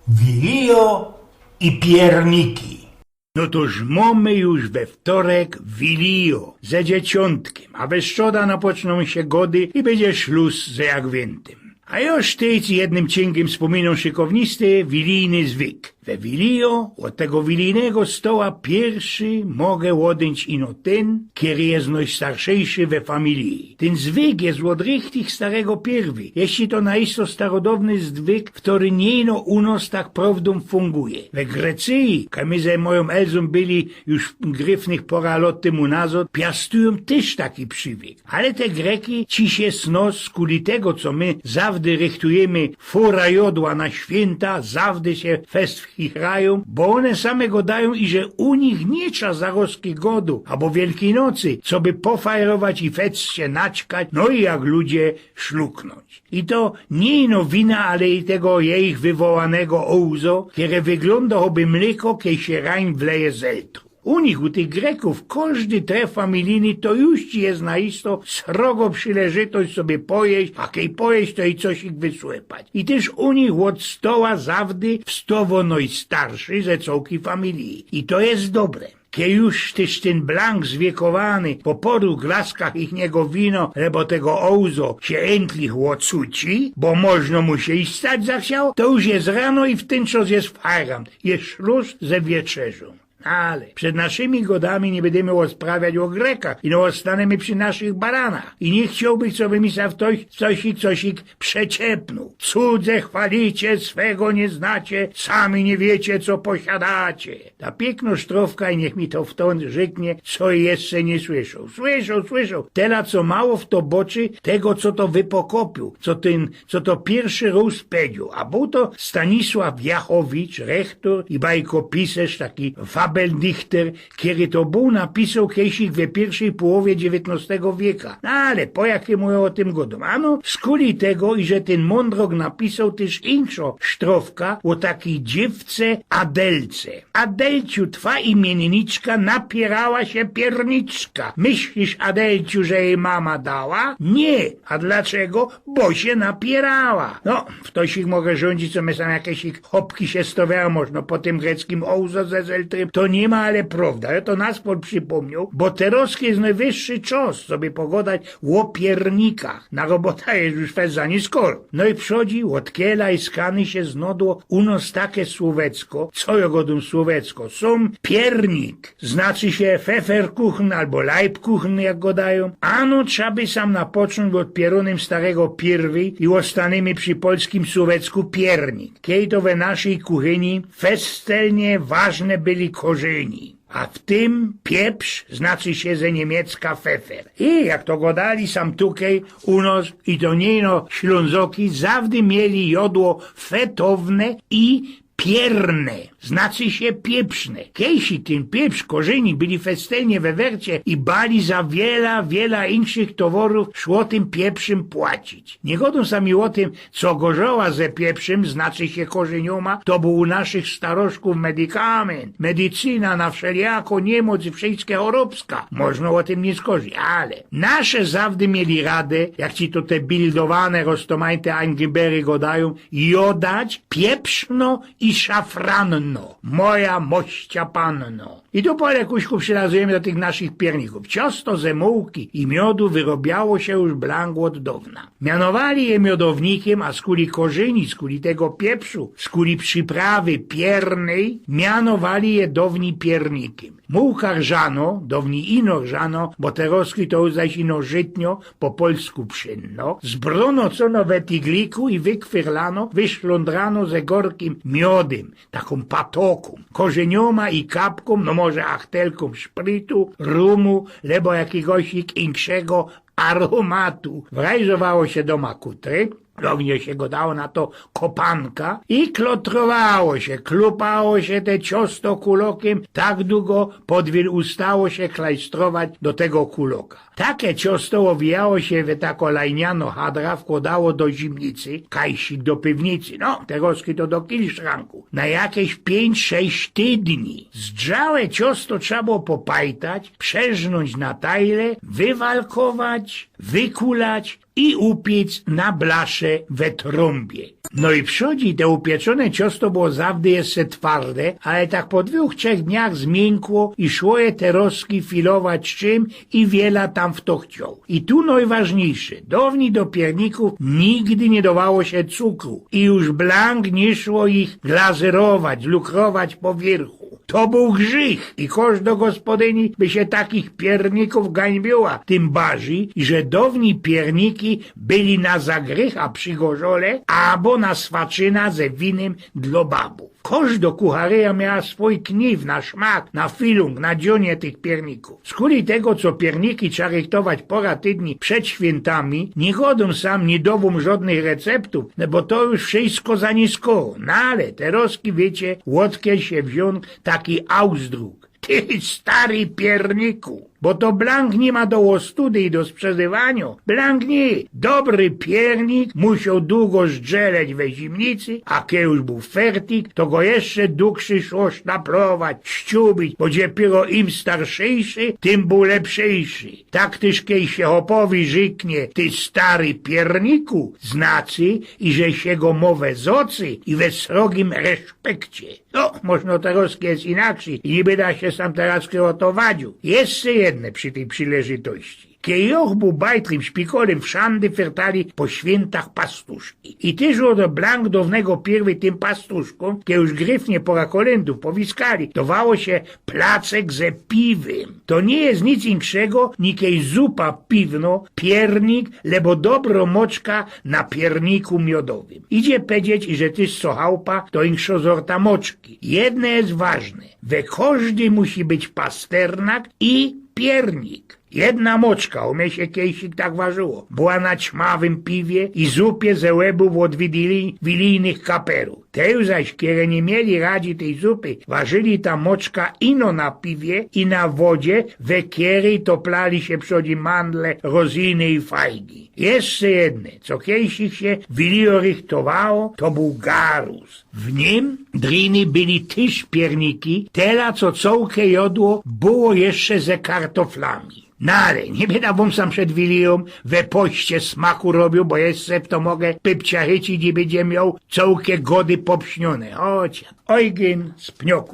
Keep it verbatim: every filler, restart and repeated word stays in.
Wilijo i pierniki. No toż mōmy już we wtorek Wilijo ze Dzieciōntkiym, a we strzoda napoczną sie gody i bydzie szlus ze Jagwyntym. A już tyj jednym cinkym spōminōm szykownisty wilijny zwyk. We Wilijo ôd tego wilijnego stoła piyrszy może ôdyńć ino tyn, kery je nojstarszejszy we familiji. Tyn zwyk je ôd richtig starego piyrwy. Jeźli to naisto starodowny zwyk, kery niy ino u nos tak prowdōm funguje. We Grecyji, kaj my ze mojōm Elzōm byli już gryfnych pora lot tymu nazod, piastujōm tyż taki prziwyk. Ale te Greki ciś je snos, skuli tego, co my zawdy rychtujymy fura jodła na świynta, zawdy sie fest chichrajōm, bo ône same godajōm, iże u nich niy trza zarozki godu abo Wielkij Nocy, coby pofajrować i fest sie naćkać, no i jak ludzie szluknōńć. I to niy ino wina, ale i tego jejich wywołanego ołzo, kere wyglōndo choby mlyko, kej sie rań wleje z eltru. U nich, u tych Grekōw, kożdy tref familijny to już ci je naisto srogo przileżytość sobie pojeść, a kej pojeść, to i cosik wysłepać. I tyż u nich ôd stoła zawdy wstowo nojstarszy ze cołkij familiji. I to je dobre. Kej już tyż tyn blank zwiekowany po poru glaskach ichniego wino, lebo tego ołzo sie entlich ôcuci, bo możno mu sie i stać zachciało, to już je rano i w tyn czas je fajrant, je szlus ze wieczerzōm. Ale przed naszymi godami niy bydymy ôsprawiać ô Grekach, ino ôstanymy przi naszych baranach. I niy chciołbych, coby mi sie ftoś, cosik, cosik przeciepnōł. Cudze chwalicie, swego niy znacie, sami niy wiycie, co posiadacie. Ta piykno sztrofka i niych mi to fto rzyknie, co jeszcze niy słyszoł. Słyszoł, słyszoł. Tela, co mało fto boczy tego, co to wypokopiōł, co tyn co to piyrszy rōz pedzioł, a bōł to Stanisław Jachowicz, rechtor i bajkopisarz, taki fabeldichter, kery to bōł napisoł kejsik we piyrszej połowie dziewiyntnostego wieka. No ale po jakymu ô tym godōm? Ano, skuli tego, iże tyn mōndrok napisoł tyż inkszõ sztrofka ô takij dziewce Adelce. Adelciu, twa imienniczka napierała sie pierniczka. Myślisz, Adelciu, że jej mama dała? Niy. A dlaczego? Bo sie napierała. No, ftoś ich może rzucić, co my sam jakeś chopki sie stawiają, możno po tym greckim ołzo ze zeltrym. To niy ma, ale prowda. Jo to naspod przipōmnioł, bo terozki je nojwyższy czas sobie pogodać ô piernikach. Na robota je już fest za niskoro. No i przodzi, ôd kiela i skany sie znodło u nos take słowecko, co jo godōm słowecko, sōm piernik. Znaczy sie Pfefferkuchen abo Leibkuchen, jak godajōm. Ano, trza by sam napoczōnć ôd pierōnym starego piyrwy i ôstanymy przi polskim słowecku piernik. Kej to we naszyj kuchyni festelnie ważne byli korzyni. A w tym pieprz, znaczy sie ze niymiecka Pfeffer. I jak to godali sam tukej u nos, i to niy ino Ślōnzoki, zawdy mieli jodło fetowne i pierne, znaczy sie pieprzne. Kejsik tyn pieprz korzyni byli festelnie we wercie i bali za wiela, wiela inkszych toworōw szło tym pieprzym płacić. Niy godōm sam i ô tym, co gorzoła ze pieprzym, znaczy sie korzyniōma, to bōł u naszych staroszkōw medikamynt. Medycyna na wszelijako niymoc i wszyjske chorobska. Możno ô tym niy skorzij, ale nasze zawdy mieli radã, jak ci to te bildowane, roztomajte Anglibery godajōm, jodać pieprzno i szafranno, moja mościa panno. I tu po lekuśku przilazujymy do tych naszych piernikōw. Ciosto ze mułki i miodu wyrobiało sie już blank ôd downa. Mianowali je miodownikiym, a skuli korzyni, skuli tego pieprzu, skuli prziprawy piernyj, mianowali je downi piernikiym. Mułka rzano, downi ino rzano, bo terozki to już zaś ino żytnio, po polsku pszynno, zbronocono we tigliku i wykwyrlano, wyszlōndrano ze gorkim miodym, takōm patokōm, korzyniōma i kapkōm, no może achtelkōm szprytu, rumu, lebo jakigoś inkszego aromatu. Wrajzowało sie do makutry, rōwnie sie godało na to kopanka, i klotrowało sie, klupało sie te ciosto kulokiym tak dugo, podwil ustało sie klajstrować do tego kuloka. Take ciosto ôwijało sie we tako lajniano hadra, wkłodało do zimnicy, kajsik do piwnicy, no, terozki to do kilszranku, na jakeś piyńć, sześć tydni. Zdrzałe ciosto trza było popajtać, przerznōńć na tajle, wywalkować, wykulać, i upiec na blasze we trōmbie. No i przodzi te upieczōne ciosto było zawdy jeszcze twarde, ale tak po dwōch, trzech dniach zmiynkło i szło je te rostki filować czym i wiela tam fto chcioł. I tu nojważniyjsze, downij do piyrnikōw nigdy niy dowało sie cukru i już blank niy szło ich glazyrować, lukrować po wiyrchu. To bōł grzych i kożdo gospodyni by sie takich piyrnikōw gańbiła, tym barzij, że downij piyrniki byli na zagrycha przi gorzole abo na swaczyna ze winym dlo babōw. Kożdo kucharyja miała swōj kniw na szmak, na filung, na dzionie tych piyrnikōw. Skuli tego, co piyrniki trza rychtować pora tydni przed świyntami, niy godōm sam, niy dowōm żodnych receptōw, no bo to już wszysko zaniskło. No ale te rostki, wiycie, ôdkej sie wziōn taki ausdruk: ty stary piyrniku. Bo to blank niy ma do ôstudy i do sprzezywanio. Blank niy. Dobry piyrnik musioł dugo zdrzeleć we zimnicy, a kej już bōł fertik, to go jeszcze dugszy szło sztaplować, ściubić, bo dopiyro im starszyjszy, tym bōł lepszyjszy. Tak tyż kej sie chopowi rzyknie: ty stary piyrniku, znacy, iże sie go mo we zocy i we srogim reszpekcie. No, możno terŏz je inakszyj i niy byda sie sam terŏz ô to wadziōł. Jeszcze jedne przi tyj przileżytości. Kej jŏ bōł bajtrim szpikolym, wszandy fertali po świyntach pastuszki. I tyż ôd blank downego piyrwy tym pastuszkōm, kej już gryfnie pora kolyndōw powiskali, dowało sie placek ze piwym. To niy ma nic inkszego, nikej zupa piwno, piyrnik, lebo dobro moczka na piyrniku miodowym. Idzie pedzieć, iże tyż co chałupa, to inkszŏ zorta moczki. Jedne je ważne. We kożdyj musi być pasternak i piyrnik. Jedna moczka, u mie sie kejsik tak warzyło, była na ćmawym piwie i zupie ze łebōw ôd wili-, wilijnych kaperōw. Te zaś, kere niy mieli radzi tyj zupy, warzyli ta moczka ino na piwie i na wodzie, we keryj toplali sie przodzi mandle, rozyny i fajgi. Jeszcze jedne, co kejsik sie w wiliju rychtowało, to bōł garus. W nim driny byli tyż piyrniki, tela co cołke jodło było jeszcze ze kartoflami. No ale niy byda wōm sam przed wilijōm we poście smaku robiōł, bo jeszcze w to moga pypciachycić i bydzie mioł cołke gody popsniōne. Choć Ojgyn z Pnioku.